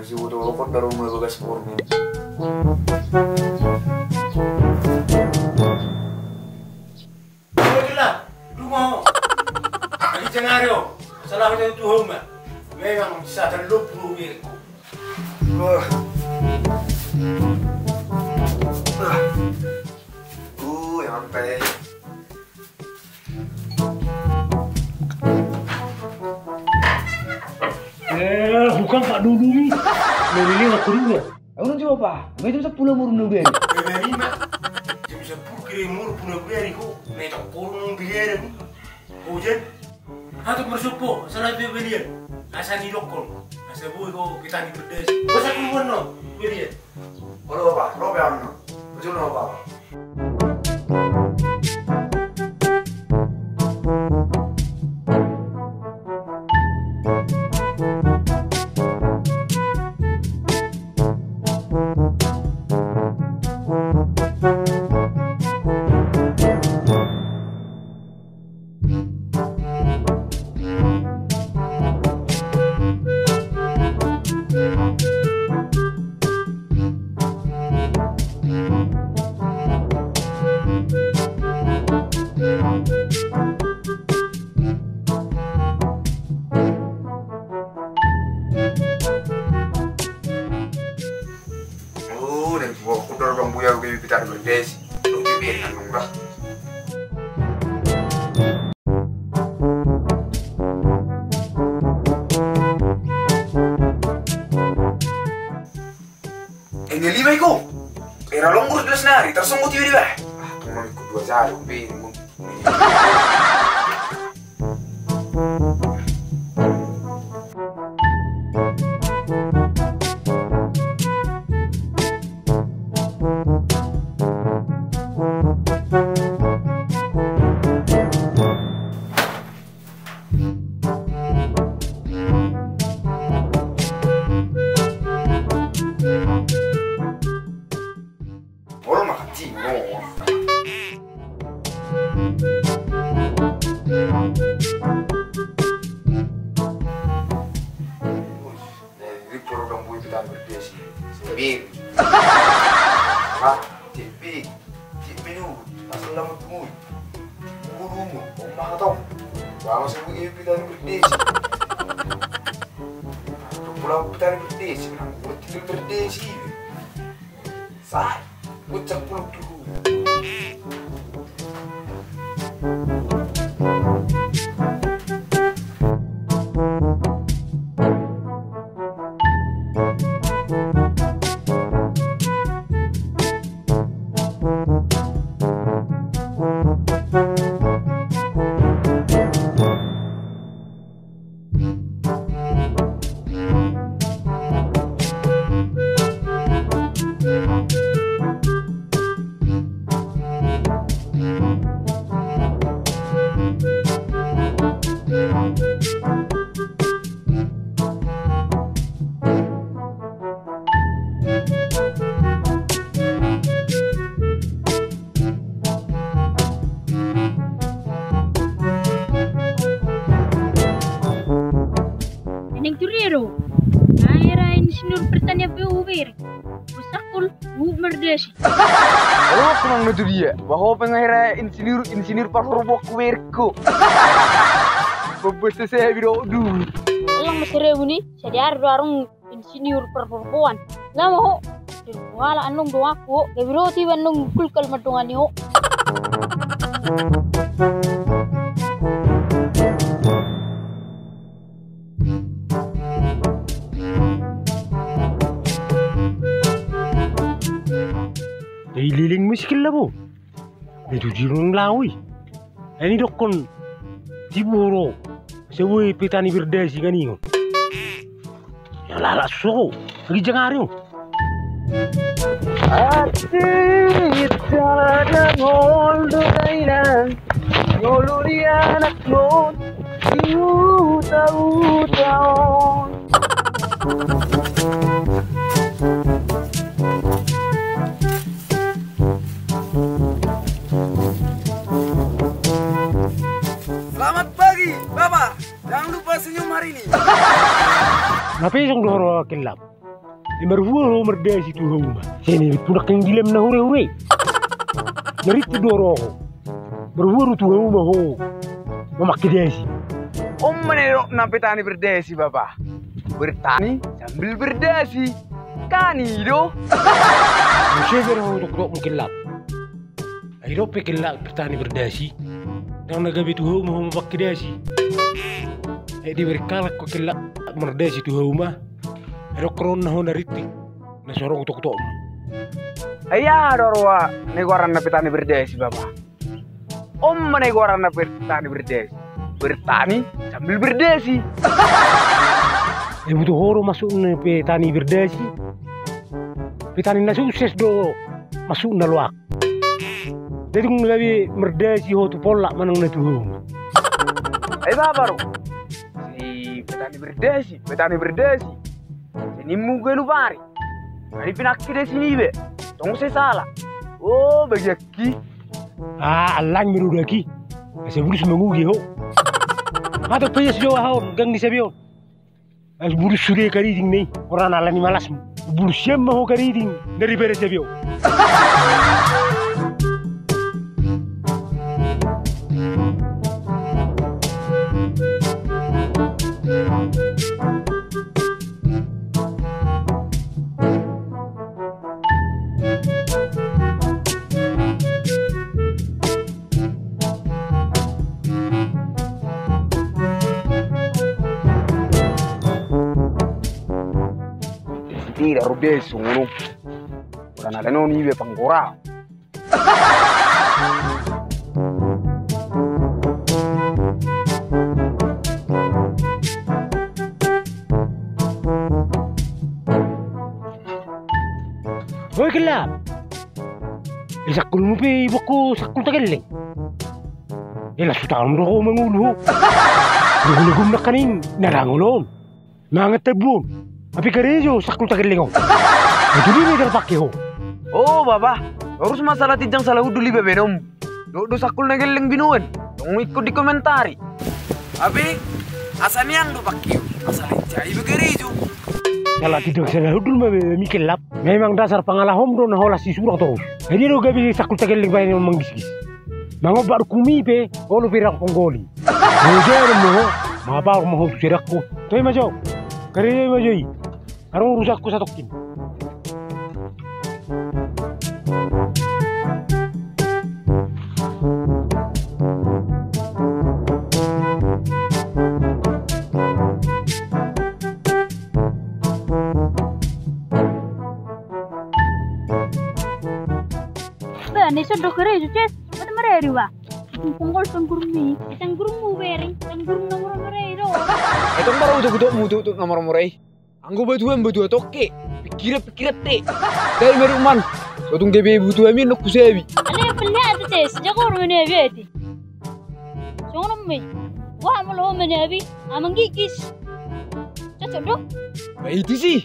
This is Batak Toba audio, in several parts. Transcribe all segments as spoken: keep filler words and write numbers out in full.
Siboto rokok daru ma bagas porno. Oi, gila, dungo. Agi jangari o. Salah tu tu homa. Memang satan lo puru beko. Wah. Uh, yang sampai. Eh, bukan Pak Dulu ni. Melili aku dulu. Aku nanti apa? Mai jam sepuluh muru muru beri. Beri ma. Jam sepuluh kira muru muru beri ko. Mai tak porong beri ko. Ojen. Hatu bersupo, salah dia berian. Asa ni lokon. Asa bui ko kita ni berdes. Bosan ku mono berian. Olo, Bapa, ro pe au. Ujung no, Bapa. Oh, dan gua kudor bang buya gue pitar berdes. Lu pipirin nang nunggu. Enge lima iko. Era longgur jelas nari, tersunggut tiba-tiba. Ah, teman ikut dua jari, bingung. Olo ma kacing no. Jadi program bui pitar berdes. Sendiri. Hah? Cipik. Cipik dulu. Asal lama tunggu. Guru mu. Oma tau. Bawa sebut pitar berdes. Pulang pitar berdes. Nang buat tinggal berdes. Sai, bocah pulung dulu. Eneng turia do. Nang era insinyur pertanian pe hubereng. Bosakul, huberdes i. Olo, aku nang na tu dia. Baho pe nang era insinyur, insinyur parhorboan hubereng ho. Pembesese biro du. Elang masere buni, sadari do arung insinyur parhorboan. Lama ho. Dirbuala anong dong aku. Gabe roti ba anong kulkal madongan i ho. Jadi liling miskin lah bo. Itu jirung lawi. Ini dokon. Tiboro. Sebui petani berdasi kan ingon. Ya lalak so. Lagi jangari. Ati jala dangol do dainang. Ngolu di anak non. Di uta-uta on. Selamat pagi, Bapak. Jangan lupa senyum hari ini. Nape song dohor o, Kilap? Ai marhua ho mardasi tu hauma? Sai na rimpu nangkin dilem na hurehure i. Na rimpu do ro ho. Marhua do tu hauma ho mamangke dasi? On ma na nidokna petani berdasi, Bapa. Bertani sambil berdasi. Kan i do. Muse do ho toktok mungkin lap. Ai didok pe killak petani berdasi, ndang na gabe tu hauma ho mamangke dasi. Ai dibereng halak ho killak mardasi tu hauma. Ai didok ro na ho na rintik, na so adong toktok. Ai aha do roha na nigoaranna petani berdasi, Bapa? On ma na nigoaranna petani berdasi. Bertani sambil berdasi. Ai butuh ho do masukna petani berdasi? Petani na sukses do masukna loak. Jadi dung na gabe mardasi ho tu pollak manang na tu hauma? Ai Bapa do. Si petani berdasi, petani berdasi. Sai nimmu galu pari. Ai pinangke dasi niba. Tong sai sala. O, bagianki. Ah, allang mirudaki. Asa bulus manguge ho. Matok pe ia si Jawa haon, gang ni sabion. As bulus sude kariding ni, ora na ala ni malasmu. Bulus sian ma ho kariding, daripada sabion. Tidak rudes ngono. Ora na leno niba panggora. Oi, killap. Ai sangkulmu pe iboan ho sangkul tagalleng. Ai las tu tanganmu do ho mangolu ho. Gulgul nangkaning na dangol on. Mangan tabu on. Api karejo sangkul tagalleng on. Ai tu dia ma tarpangke ho? O Bapa, torus ma sala tinjang sala hundul iba baenom. Dohot do sangkul na gelleng binoan. Tong ingkon dikomentari. Api asa nian do pangke ho. Asa lincah iba karejo. Sala tinjang sala hundul ma baenami killap. Memang dasar pangalahom do na holan sisurang torus. Ai dia do gabe sangkul tagalleng baenom manggisgis. Mangombak dukumi pe, olo pe rang ponggoli. Mujea do mo ho, mapaor ma ho tu sedangku. Toe ma jo. Karejo ma jo i. Adong urusanku satongkin. Ba, na ison do karejo, ces. Mate mareri ba. Tung ponggol tanggurmi, tanggurmu bereng, tanggurmu na mora-mora i do. Ai tong baru utuk-utukmu utuk-utuk na mora-mora i. Anggo batuan, batuan tokke. Pikiran, pikiran te. Dai marukman. So tung gabe butuh ami nokku sebi. Ale pelihat tu ces, jago ro mene abi ati. Songon mi. Wah, molo mene abi, amang gigis. Cocok do. Baik itu sih.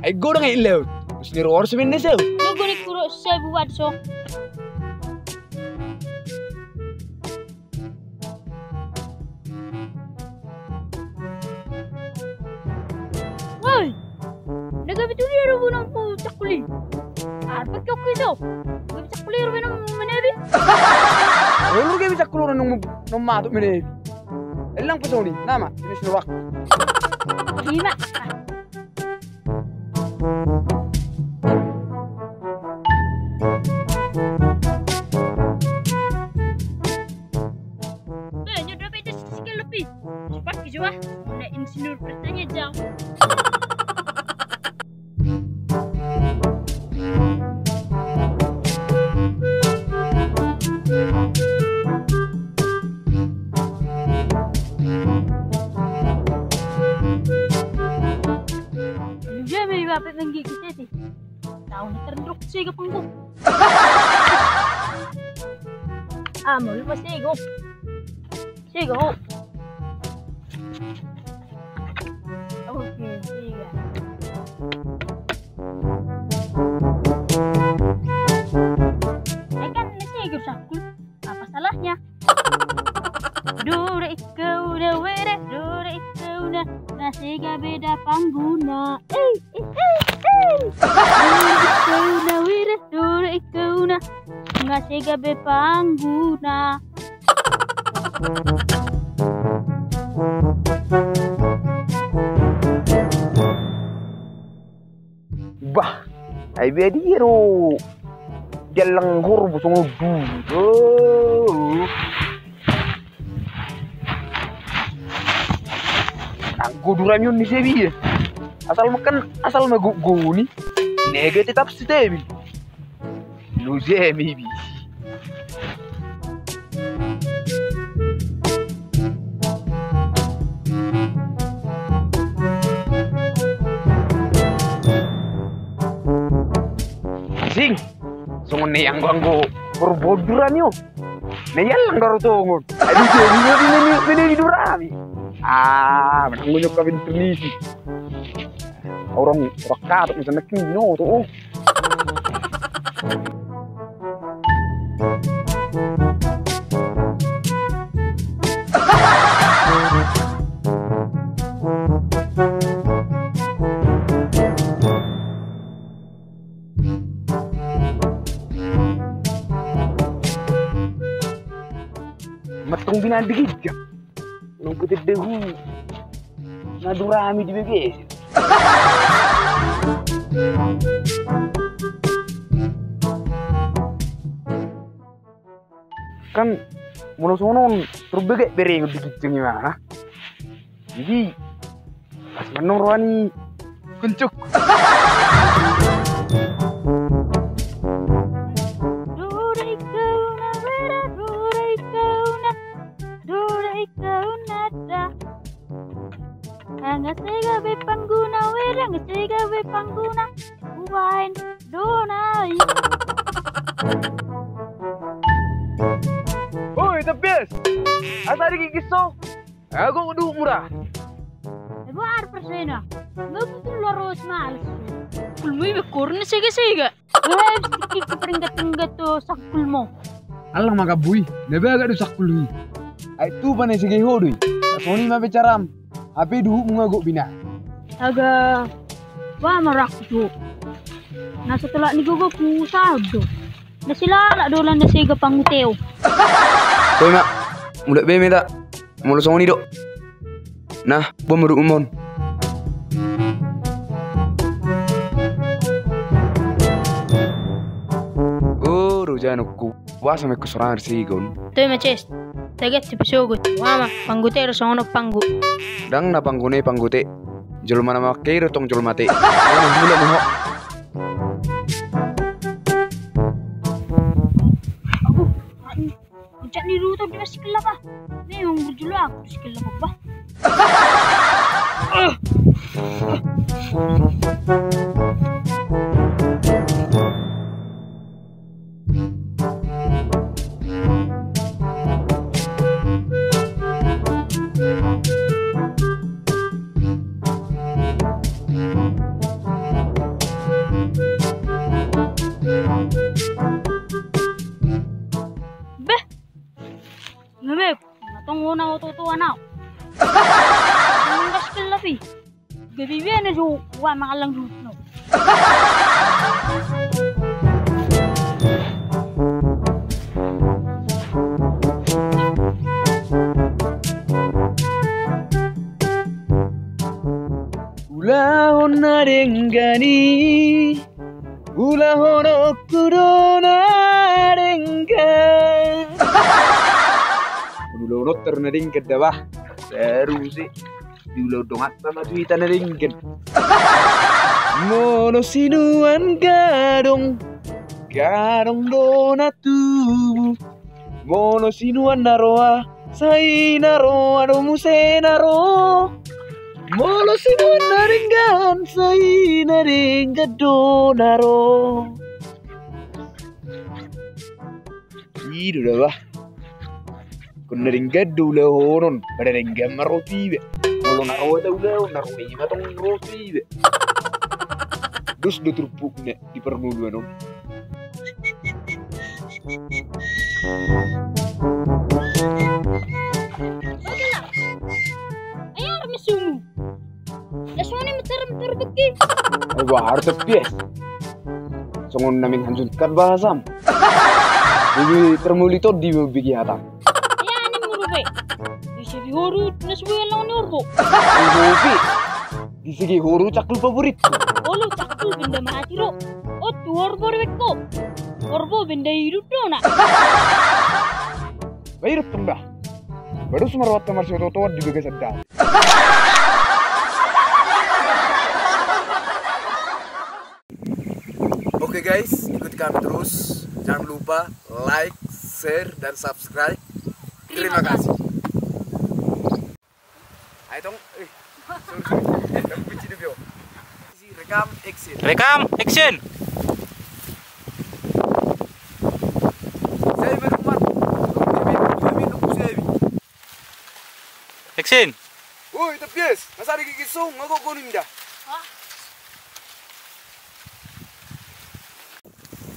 Ai godang ai laut. Terus ni roar semen na sau. Yo goni kuro sebu wadso. Woi. Na gabe tu dia ro bunang ku cakuli. Arpa kio kiso. Gabe cakuli ro benang menebi. Olo gabe cakuli ro nung nung matuk menebi. Elang pesoni nama ini surak. Lima. Be, nyo dope da sisi ke lepi. Sipak ki jua. Muna insinyur bertanya jauh. Lu jame iba pe menggigit eti. Tahu ni terenduk sega panggung. Ah, mau lupa sega. Sega ho. Oke, sega. Ai kan sega sangkul. Apa salahnya? Dure ikkau na were, dure ikkau na. Na sega beda pangguna. Eh, eh, eh, eh. Dora ingkau na wira, dora ingkau na, nga sega be pangguna. Bah, ai be dia do. Jalang hor bosong du. Oh. Nanggo durami on ni sebi ya. Asal makan, asal maguk goni. Nega tetap setebi. Lu sebi. Asing. Songon na i anggo-anggo porbodurani o. Na i alang daro tongon. Aduh, jadi jadi mene mene di durami. Ah, menang gue nyoka pintu nisi. Orang orang katok macam nak kino tu. Matong binaan di ginjang. Nunggu tedehu. Madurami di B B S. Kan molo songon on, terus bege berengon di ginjang imana. Jadi pas menung roani kuncuk. Dora ingkau na wira, dora ingkau na, dora ingkau na da. Nga sega be pangguna wira, nga sega be pangguna. Ubaen do na i. Oi, Tepias. Asa di gigiso. Aku udah murah. Ebo ar persena. Nggak butuh loros males. Kulmu ibe korna sega-sega. Wah, sedikit keperingkat-peringkat tu sakul mo. Alang maka bui, na bagak do sakul i. Ai tu pane sege ho do i. Soni ma bicaram. Ape duhut mu ngagok bina. Aga. Wah, marak tu. Na setelah ni gogo ku sado. Na silalak do lan na sega panguteo. Toi ma. Mulak be meta. Molo songon i do. Nah, bom ruk umon. Oh, roja nukku. Wasa mekko sorang arsigon. Toi ma ces. Taget si pisogo. Wama, panggu te ro songon panggu. Dang na panggu ne panggu te. Jolma na makke ro tong jolma te. Wama, mulak mo ho. Aku. Ucak ni ruto di mas sikellap ah. Memang berjulu aku di sikellap apa? Beh, Bebe, na tong ona oto-oto anau. Manggas kelapi. Gabi bene su wa mangalang duhut no. Ulahon na denggan i. Ulahononku do na denggan. Ulahononta do na denggan da bah. Seru si. Diulahon donganta ma tu hita na denggan. Molo sinuan gadong, gadong do na tubu. Molo sinuan na roa, sai na roa do muse na ro. Molo sinuan na denggan, sai na denggan do na ro. I do da bah. Kon na denggan do ulahonon, pada denggan ma roti be. Molo na roa ta ulahon, na roa i ma tong roti be. Dos do turpukna di parngoluan on. Ai armisumu. Las mani Serem tu orbongki. Ai boha haru, Tepies? Songon na menghancurkan bahasam. Jadi termuli tondi membege hatam. Ia ni muru be. Di segi horu na suwe lang ni orbo. Di hobi. Di segi horu cakul favorit. Olo cakul benda mati ro. O tu orbo rewet ko. Orbo benda hidup dona. Bairut tong dah. Baru sumarawat kamar si oto-otoan di bagasan dah. Oke guys, ikuti kami terus. Jangan lupa like, share, dan subscribe. Terima kasih. Ayo tong, eh, sorry, sorry. Yang kunci dulu, yo. Rekam, action. Rekam, action. Saya berumah. Action. Woi, Tepies, masa ada gigi song, ngagok kau ninda. Hah?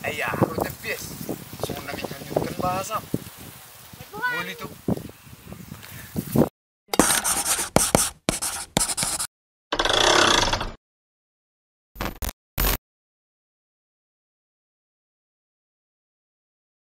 Ai haru, Tepies? Songon na menghancurkan bahasam. Boli tu.